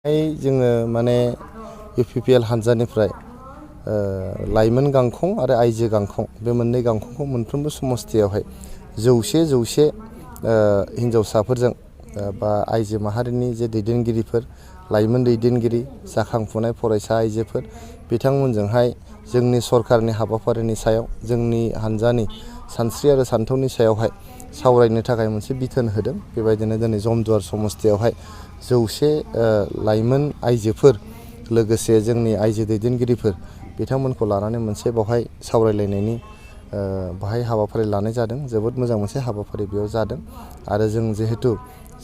जोङो माने UPPL हानजानिफ्राय लाइमोन गांखं आरो आइजो गांखं बे मोननै गांखंखौ मोनफ्रोमबो समस्थियावहाय जौसे हिनजावसाफोरजों बा आइजो माहारिनि जे दैदेनगिरिफोर लाइमोन दैदेनगिरि जाखांफुनाय फरायसा आइजोफोर बिथांमोनजोंहाय जोंनि सरकारनि हाबाफारिनि सायाव जोंनि हानजानि सानस्रि आरो सानथौनि सायावहाय सावरायनो थाखाय मोनसे बिथोन होदों। बेबायदिनो दिनै जमदुवार समस्थियावहाय 100 लाइमोन आइजोफोर लोगोसे जोंनि आइजो दैदेनगिरिफोर बिथांमोनखौ लानानै मोनसे बावहाय सावरायलायनायनि बाहाय हाबाफारि लानाय जादों। जोबोद मोजां मोनसे हाबाफारि बेयाव जादों आरो जों जिहेतु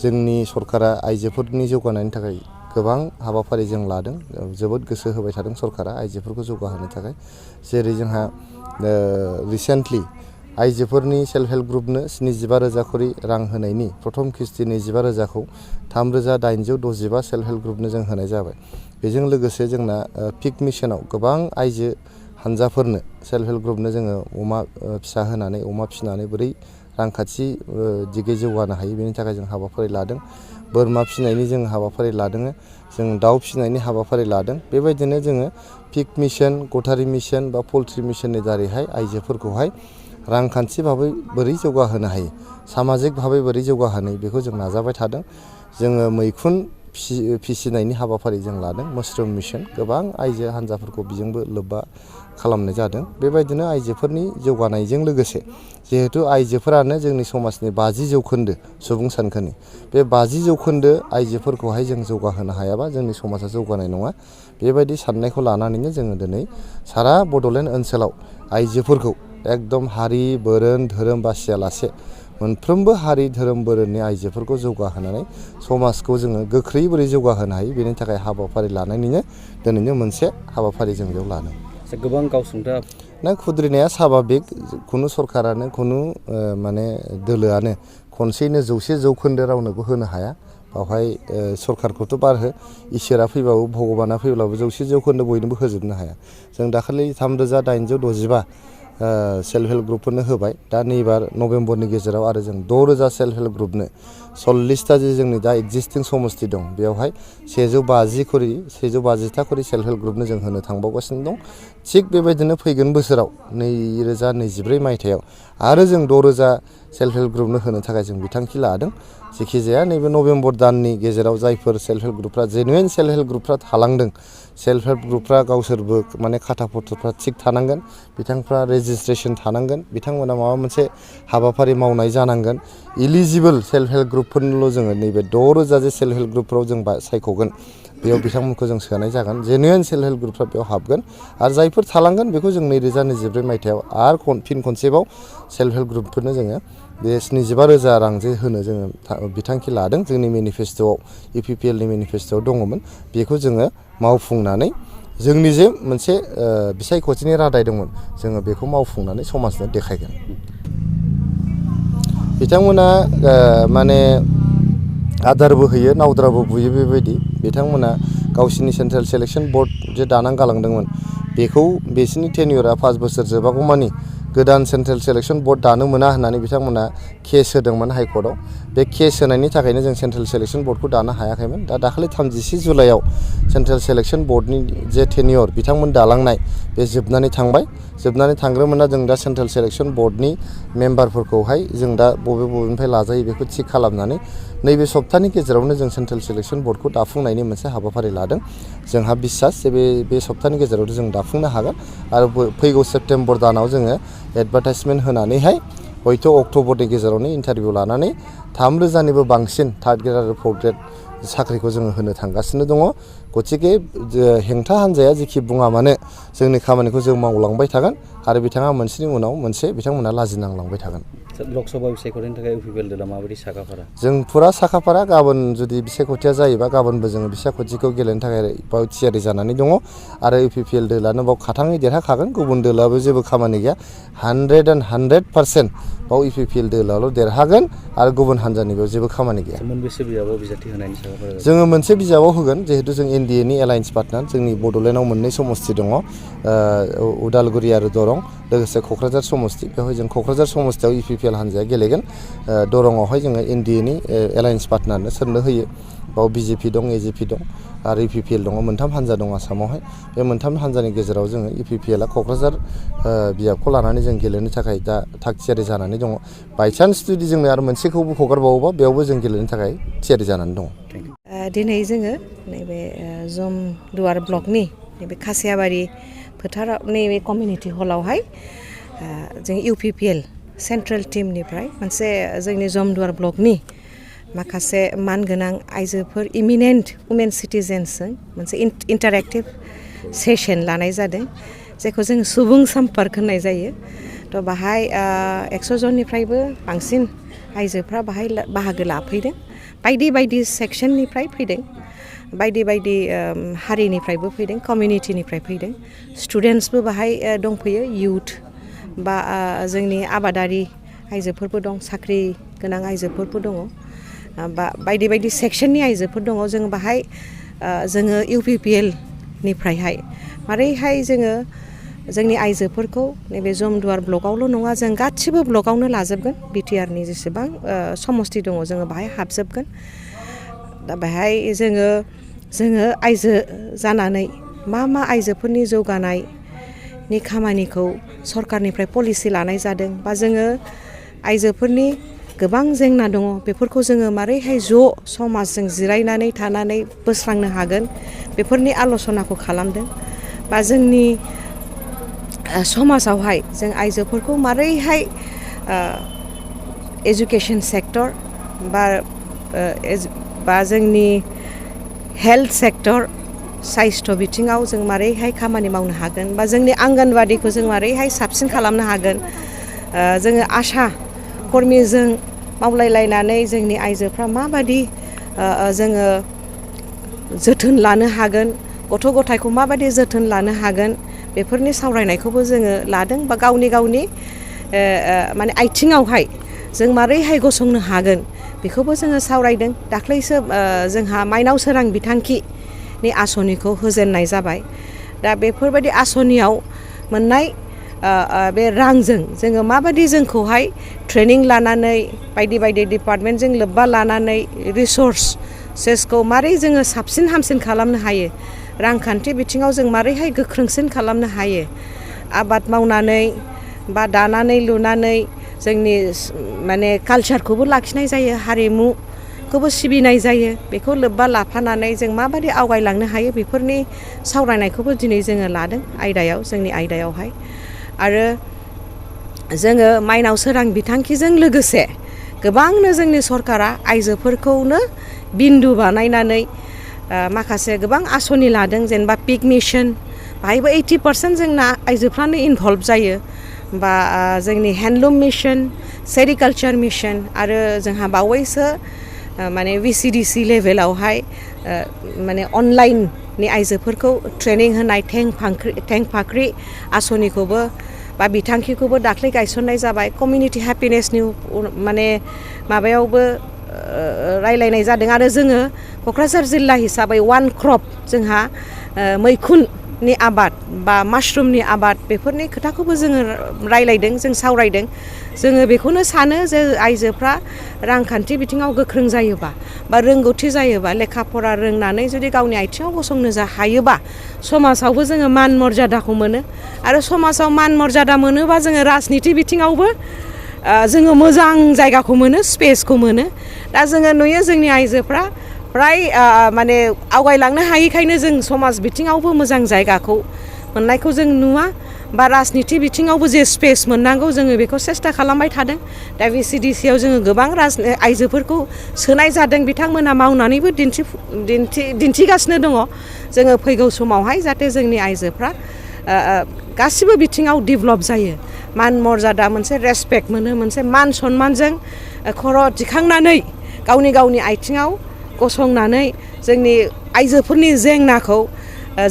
जोंनि सरकारा आइजोफोरनि जौगानायनि थाखाय गोबां हाबाफारि जों लादों। जोबोद गोसो होबाय थादों सरकारा आइजोफोरखौ जौगाहोनो थाखाय। जेरै जोंहा रिसेन्टलि आइजोफोरनि सेल्फ हेल्प ग्रुपनो 75,000 खरि रां होनायनि प्रथम किस्ति 25,000खौ 3,865 सेल्फ हेल्प ग्रुपनो जों होनाय जाबाय। बेजों लोगोसे जोंना पिक मिशनाव गोबां आइजो हानजाफोरनो सेल्फ हेल्प ग्रुपनो जोङो अमा फिसा होनानै अमा फिसिनानै बोरै रांखान्थि दिगै जौगानो हायो बेनि थाखाय जों हाबाफारि लादों। बोरमा फिसिनायनि जों हाबाफारि लादों। जों दाउ फिसिनायनि हाबाफारि लादों। बेबायदिनो जोङो पिक मिशन गटारि मिशन बा पल्ट्रि मिशननि दारैहाय आइजोफोरखौहाय रांखान्थि भाबै बोरै जौगाहोनो हायो सामाजिक भाबै बोरै जौगाहोनो बेखौ जों नाजाबाय थादों। जोङो मैखुन फिसिनायनि हाबाफारि जों लादों। मशरुम मिशन गोबां आइजो हानजाफोरखौ बेजोंबो लोब्बा खालामनाय जादों। बेबायदिनो आइजोफोरनि जौगानायजों लोगोसे जिहेतु आइजोफोरानो जोंनि समाजनि 50% सुबुं सानखोनि बे 50% आइजोफोरखौहाय जों जौगाहोनो हायाबा जोंनि समाजा जौगानाय नङा। बेबायदि साननायखौ लानानैनो जोङो दिनै सारा बड'लेण्ड ओनसोलाव आइजोफोरखौ एकदम हारि बोरोन धोरोम बासियालासे मोनफ्रोमबो हारि धोरोम बोरोननि आइजोफोरखौ जौगाहोनानै समाजखौ जोङो गोख्रै बोरै जौगाहोनो हायो बेनि थाखाय हाबाफारि लानायनिनो दिनैनो मोनसे हाबाफारि जों बेयाव लादों। गोबां गावसुंथा खुद्रिनाया स्वाभाबिक खुनु सरकारानो खुनु माने दोलोआनो खनसेयैनो 100% रावनोबो होनो हाया। बावहाय सरकारखौथ' बारहो इसोरा फैबाबो भगबाना फैब्लाबो 100% बयनोबो होजोबनो हाया। जों दाखालि 3,865 सेल्फ हेल्प ग्रुपफोरनो होबाय। दा नैबार नभेम्बरनि गेजेराव आरो जों 6,000 सेल्फ हेल्प ग्रुपनो 40टा जे जोंनि दा एक्जिस्टिं समस्ति दं बेयावहाय 150 खरि सेल्फ हेल्प ग्रुपनो जों होनो थांबावगासिनो दं। थिग बेबायदिनो फैगोन बोसोराव 2023 मायथाइयाव आरो जों 6,000 सेल्फ हेल्प ग्रुपनो होनो थाखाय जों बिथांखि लादों। जेखिजाया नैबे नभेम्बर दाननि गेजेराव जायफोर सेल्फ हेल्प ग्रुपफ्रा जेनुइन सेल्फ हेल्प ग्रुपफ्रा थालांदों सेल्फ हेल्प ग्रुपफ्रा गावसोरबो माने खाथा पत्रफ्रा थिग थानांगोन। बिथांफ्रा रेजिस्ट्रेसन थानांगोन। बिथांमोना माबा मोनसे हाबाफारि मावनाय जानांगोन। इलिजिबल सेल्फ हेल्प ग्रुपफोरनोल' जोङो नैबे 6,000 जे सेल्फ हेल्प ग्रुपफ्राव जों सायख'गोन बेयाव बिथांमोनखौ जों सोनाय जागोन। जेनुइन सेल्फ हेल्प ग्रुपफ्रा बेयाव हाबगोन आरो जायफोर थालांगोन बेखौ जों 2024 मायथाइयाव आरो फिन खनसेबाव सेल्फ हेल्प ग्रुपफोरनो जोङो बे 75,000 रां जे होनो जोङो बिथांखि लादों। जोंनि मेनिफेस्ट'आव UPPLनि मेनिफेस्ट'आव दङमोन। बेखौ जोङो मावफुंनानै जोंनि जे मोनसे बिसायख'थिनि रादाय दंमोन जोङो बेखौ मावफुंनानै समाजनो देखायगोन। बिथांमोना माने आदारबो होयो नावद्राबो बुयो बेबायदि बिथांमोना गावसिनि सेन्ट्रेल सिलेक्सन बर्ड जे दानानै गालांदोंमोन बेखौ बिसोरनि टेन्युरा 5 बोसोर जोबागौमानि गोदान सेन्ट्रेल सिलेक्सन बर्ड दानो मोना होननानै बिथांमोना केस होदोंमोन हाइकर्टआव। बे केस होनायनि थाखायनो जों सेन्ट्रेल सिलेक्सन बर्डखौ दानो हायाखैमोन। दा दाखालि 31 जुलाइआव सेन्ट्रेल सिलेक्सन बर्डनि जे टेन्युर बिथांमोन दालांनाय बे जोबनानै थांबाय। जोबनानै थांग्रोमोना जों दा सेन्ट्रेल सिलेक्सन बर्डनि मेम्बारफोरखौहाय जों दा बबेनिफ्राय लाजायो बेखौ थिग खालामनानै नैबे सप्तानि गेजेरावनो जों सेन्ट्रेल सिलेक्सन बर्डखौ दाफुंनायनि मोनसे हाबाफारि लादों। जोंहा बिसास जे बे सप्तानि गेजेराव जों दाफुंनो हागोन आरो फैगौ सेप्तेम्बर दानाव जोङो एडभार्टाइजमेन्ट होनानैहाय हयथ' अक्ट'बरनि गेजेरावनो इन्टारभिउ लानानै 3,000निबो बांसिन थार्ड ग्रेड आरो फर्थ ग्रेड साख्रिखौ जोङो होनो थांगासिनो दङ। गतिके हेंथा हान्जाया जेखि बुङा मानो जोंनि खामानिखौ जों मावलांबाय थागोन आरो बिथाङा मोनसेनि उनाव मोनसे बिथांमोना लाजिनांलांबाय थागोन। लकसभा बिसायख'थिनि थाखाय UPPL दला माबायदि साखाफारा? जों फुरा साखाफारा। गाबोन जुदि बिसायख'थिया जायोबा गाबोनबो जोङो बिसायख'थिखौ गेलेनो थाखाय बाव थियारि जानानै दङ आरो UPPL दोलानो बाव खाथाङै देरहाखागोन। गुबुन दोलाबो जेबो खामानि गैया। 100% बाव UPPL दोलाल' देरहागोन आरो गुबुन हान्जानि बेयाव जेबो खामानि गैया। मोनबेसे बिजाबाव बिजाथि होनायनि साखाफारा? जोङो मोनसे बिजाबाव होगोन जिहेतु जों NDAनि एलायन्स पार्टनार जोंनि बड'लेण्डआव मोननै समस्ति दङ उदालगुरि आरो दरं लोगोसे क'क्राझार समस्ति। बेवहाय जों क'क्राझार समस्तियाव UPPL हान्जाया गेलेगोन। दरंआवहाय जोङो NDAनि एलायन्स पार्टनारनो सोरनो होयो बाव BJP दं AJP दं आरो UPPL दङ मोनथाम हान्जा दं आसामावहाय बे मोनथाम हान्जानि गेजेराव जोङो UPPLआ क'क्राझार बियाबखौ लानानै जों गेलेनो थाखाय दा थाग थियारि जानानै दङ बायचान्स जुदि जोंनो आरो मोनसेखौबो हगारबावोबा बेयावबो जों गेलेनो थाखाय थियारि जानानै दङ। दिनै जोङो नैबे जमदुवार ब्लकनि नैबे खासियाबारि फोथाराव नैबे कमिउनिटि हलावहाय जों UPPL सेन्ट्रेल टीमनिफ्राय मोनसे जोंनि जमदुवार ब्लकनि माखासे मानगोनां आइजोफोर इमिनेन्ट वुमेन सिटिजेन्सजों मोनसे इन्टारेक्टिभ सेसन लानाय जादों जायखौ जों सुबुं सम्पर्क होननाय जायो। थ' बाहाय 100 जननिफ्रायबो बांसिन आइजोफ्रा बाहाय बाहागो लाफैदों। बायदि बायदि सेक्सननिफ्राय फैदों, बायदि बायदि हारिनिफ्रायबो फैदों, कमिउनिटिनिफ्राय फैदों, स्टुडेन्टसबो बाहाय दंफैयो, इउथ बा जोंनि आबादारि आइजोफोरबो दं, साख्रि गोनां आइजोफोरबो दङ, बा बायदि बायदि सेक्सननि आइजोफोर दङ। जों बाहाय जोङो UPPL निफ्रायहाय मारैहाय जोङो जोंनि आइजोफोरखौ नैबे जमदुवार ब्लकआवल' नङा जों गासिबो ब्लकआवनो लाजोबगोन। BTR नि जेसेबां समस्ति दङ जोङो बाहाय हाबजोबगोन। दा बेहाय जोङो आइजो जानानै मा आइजोफोरनि जौगानायनि खामानिखौ सरकारनिफ्राय पलिसि लानाय जादों बा जोङो आइजोफोरनि गोबां जेंना दङ बेफोरखौ जोङो मारैहाय ज' समाजजों जिरायनानै थानानै बोस्रांनो हागोन बेफोरनि आल'सनाखौ खालामदों। बा जोंनि समाजावहाय जों आइजोफोरखौ मारैहाय एजुकेशन सेक्टर बा जोंनि हेल्थ सेक्टर साइस्थ' बिथिङाव जों मारैहाय खामानि मावनो हागोन बा जोंनि आंगनबादिखौ जों मारैहाय साबसिन खालामनो हागोन। जोङो आशा कर्मिजों मावलायलायनानै जोंनि आइजोफ्रा माबादि जोङो जोथोन लानो हागोन, गथ' गथायखौ माबादि जोथोन लानो हागोन बेफोरनि सावरायनायखौबो जोङो लादों बा गावनि माने आथिङावहाय जों मारैहाय गसंनो हागोन बेखौबो जोङो सावरायदों। दाख्लैसो जोंहा माइनाव सोरां बिथांखिनि आसनिखौ होजेननाय जाबाय। दा बेफोरबायदि आसनियाव मोननाय बे रांजों जोङो माबादि जोंखौहाय ट्रेनिं लानानै बायदि बायदि डिपार्टमेन्टजों लोब्बा लानानै रिसर्सेसखौ मारै जोङो साबसिन हामसिन खालामनो हायो, रांखान्थि बिथिङाव जों मारैहाय गोख्रोंसिन खालामनो हायो, आबाद मावनानै बा दानानै लुनानै जोंनि माने कालचारखौबो लाखिनाय जायो, हारिमुखौबो सिबिनाय जायो, बेखौ लोब्बा लाफानानै जों माबादि आवगायलांनो हायो बेफोरनि सावरायनायखौबो दिनै जोङो लादों आयदायाव, जोंनि आयदायावहाय। आरो जोङो माइनाव सोरां बिथांखिजों लोगोसे गोबांनो जोंनि सरकारा आइजोफोरखौनो बिन्दु बानायनानै माखासे गोबां आसनि लादों। जेनेबा पिक मिशन बाहायबो 80% जोंना आइजोफ्रानो इनभल्भ जायो, बा जोंनि हेन्डलुम मिशन, सेरिकालचार मिशन, आरो जोंहा बावैसो माने VCDC लेभेलावहाय माने अनलाइननि आइजोफोरखौ ट्रेनिं होनाय थें फाख्रि आसनिखौबो बा बिथांखिखौबो दाख्लै गायसननाय जाबाय। कमिउनिटि हेपिनेसनि माने माबायावबो रायलायनाय जादों। आरो जोङो क'क्राझार जिल्ला हिसाबै वान क्रप जोंहा मैखुननि आबाद बा माशरुमनि आबाद बेफोरनि खोथाखौबो जोङो रायलायदों, जों सावरायदों। जोङो बेखौनो सानो जे आइजोफ्रा रांखान्थि बिथिङाव गोख्रों जायोबा बा रोंगौथि जायोबा, लेखा फरा रोंनानै जुदि गावनि आथिङाव गसंनो हायोबा समाजावबो जोङो मान मर्यादाखौ मोनो। आरो समाजाव मान मर्यादा मोनोबा जोङो राजनिथि बिथिङावबो जोङो मोजां जायगाखौ मोनो, स्पेसखौ मोनो। दा जोङो नुयो जोंनि आइजोफ्रा फ्राय माने आवगायलांनो हायैखायनो जों समाज बिथिङावबो मोजां जायगाखौ मोननायखौ जों नुवा, बा राजनिथि बिथिङावबो जे स्पेस मोननांगौ जोङो बेखौ सेस्था खालामबाय थादों। दा VCDCआव जोङो गोबां आइजोफोरखौ सोनाय जादों, बिथांमोना मावनानैबो दिन्थिगासिनो दङ। जोङो फैगौ समावहाय जाहाथे जोंनि आइजोफ्रा गासिबो बिथिङाव डेभेलप जायो, मान मर्यादा मोनसे रेसपेक्ट मोनो, मोनसे मान सन्मानजों खर' दिखांनानै गावनि आथिङाव गसंनानै जोंनि आइजोफोरनि जेंनाखौ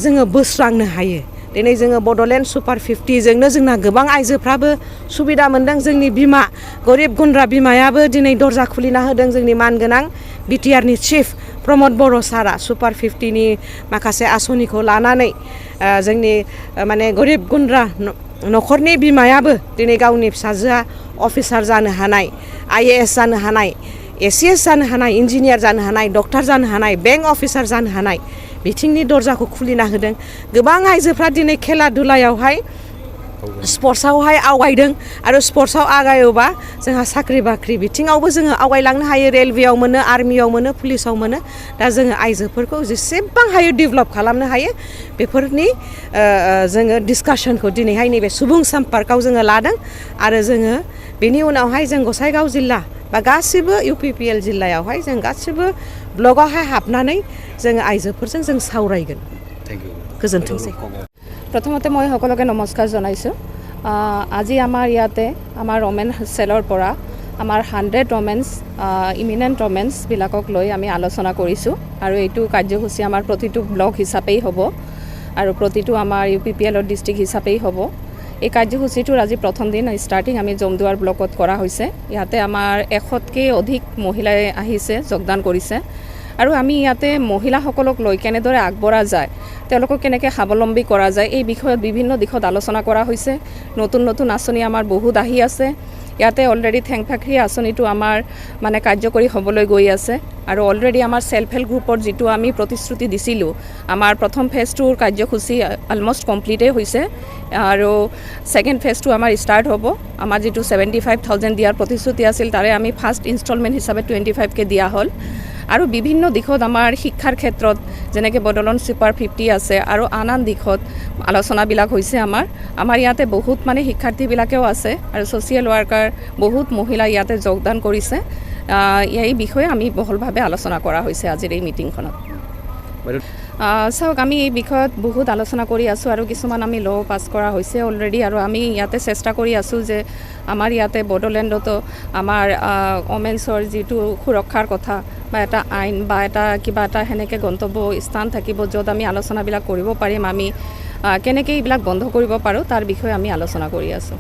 जोङो बोस्रांनो हायो। दिनै जोङो बड'लेण्ड सुपार 50 जोंनो जोंना गोबां आइजोफ्राबो सुबिदा मोनदों। जोंनि बिमा गरिब गुन्द्रा बिमायाबो दिनै दर्जा खुलिना होदों। जोंनि मानगोनां BTR नि चिफ प्रमद बर' सारा सुपार 50 नि माखासे आसनिखौ लानानै जोंनि माने गरिब गुन्द्रा न'खरनि बिमायाबो दिनै गावनि फिसाजोआ अफिसार जानो हानाय, IAS जानो हानाय, ACS जानो हानाय, इन्जिनियार जानो हानाय, डक्टर जानो हानाय, बेंक अफिसार जानो हानाय बिथिंनि दरजाखौ खुलिना होदों गोबां आइजोफ्रा दिनै खेला दुलायावहाय स्पर्ट्सआवहाय आवगायदों आरो स्पर्ट्सआव आगायोबा जोंहा साख्रि बाख्रि बिथिङावबो जोङो आवगायलांनो हायो रेलवेआव मोनो आर्मियाव मोनो पुलिसाव मोनो दा जोङो आइजोफोरखौ जेसेबां हायो डेभेलप खालामनो हायो बेफोरनि जोङो डिसकासनखौ दिनैहाय नैबे सुबुं सम्पर्कआव जोङो लादों आरो जोङो बेनि उनावहाय जों गसाइगाव जिल्ला बा गासिबो UPPL जिल्लायावहाय जों गासिबो ब्लगावहाय हाबनानै जोङो आइजोफोरजों जों सावरायगोन गोजोन्थोंसै প্ৰথমতে মই সকলোকে নমস্কাৰ জনাইছোঁ আজি আমাৰ ইয়াতে আমাৰ ওমেন চেলৰ পৰা আমাৰ 100 ওমেন্স ইমিনেণ্ট ওমেন্সবিলাকক লৈ আমি আলোচনা কৰিছোঁ আৰু এইটো কাৰ্যসূচী আমাৰ প্ৰতিটো ব্লক হিচাপেই হ'ব আৰু প্ৰতিটো আমাৰ UPPLৰ ডিষ্ট্ৰিক্ট হিচাপেই হ'ব এই কাৰ্যসূচীটোৰ আজি প্ৰথম দিন ষ্টাৰ্টিং আমি জমদুৱাৰ ব্লকত কৰা হৈছে ইয়াতে আমাৰ 100তকৈ অধিক মহিলাই আহিছে যোগদান কৰিছে আৰু আমি ইয়াতে মহিলাসকলক লৈ কেনেদৰে আগবঢ়া যায় তেওঁলোকক কেনেকৈ স্বাৱলম্বী কৰা যায় এই বিষয়ত বিভিন্ন দিশত আলোচনা কৰা হৈছে নতুন নতুন আঁচনি আমাৰ বহুত আহি আছে ইয়াতে অলৰেডি ঠেংফাখৰি আঁচনিটো আমাৰ মানে কাৰ্যকৰী হ'বলৈ গৈ আছে আৰু অলৰেডি আমাৰ সেলফ হেল্প গ্ৰুপৰ যিটো আমি প্ৰতিশ্ৰুতি দিছিলোঁ আমাৰ প্ৰথম ফেজটোৰ কাৰ্যসূচী অলমষ্ট কমপ্লিটেই হৈছে আৰু সেকেন্ড ফেজটো আমাৰ ষ্টাৰ্ট হ'ব আমাৰ যিটো 75,000 দিয়াৰ প্ৰতিশ্ৰুতি আছিল তাৰে আমি ফাৰ্ষ্ট ইনষ্টলমেণ্ট হিচাপে 25K দিয়া হ'ল আৰু বিভিন্ন দিশত আমাৰ শিক্ষাৰ ক্ষেত্ৰত যেনেকৈ বদলন সুপাৰ 50 আছে আৰু আন দিশত আলোচনাবিলাক হৈছে আমাৰ ইয়াতে বহুত মানে শিক্ষাৰ্থীবিলাকেও আছে আৰু ছ'চিয়েল ৱাৰ্কাৰ বহুত মহিলা ইয়াতে যোগদান কৰিছে এই বিষয়ে আমি বহুলভাৱে আলোচনা কৰা হৈছে আজিৰ এই মিটিংখনত চাওক আমি এই বিষয়ত বহুত আলোচনা কৰি আছোঁ আৰু কিছুমান আমি ল' পাছ কৰা হৈছে অলৰেডি আৰু আমি ইয়াতে চেষ্টা কৰি আছোঁ যে আমাৰ ইয়াতে বড়োলেণ্ডতো আমাৰ ওমেন্সৰ যিটো সুৰক্ষাৰ কথা বা এটা আইন বা এটা কিবা এটা সেনেকৈ গন্তব্য স্থান থাকিব য'ত আমি আলোচনাবিলাক কৰিব পাৰিম আমি কেনেকৈ এইবিলাক বন্ধ কৰিব পাৰোঁ তাৰ বিষয়ে আমি আলোচনা কৰি আছোঁ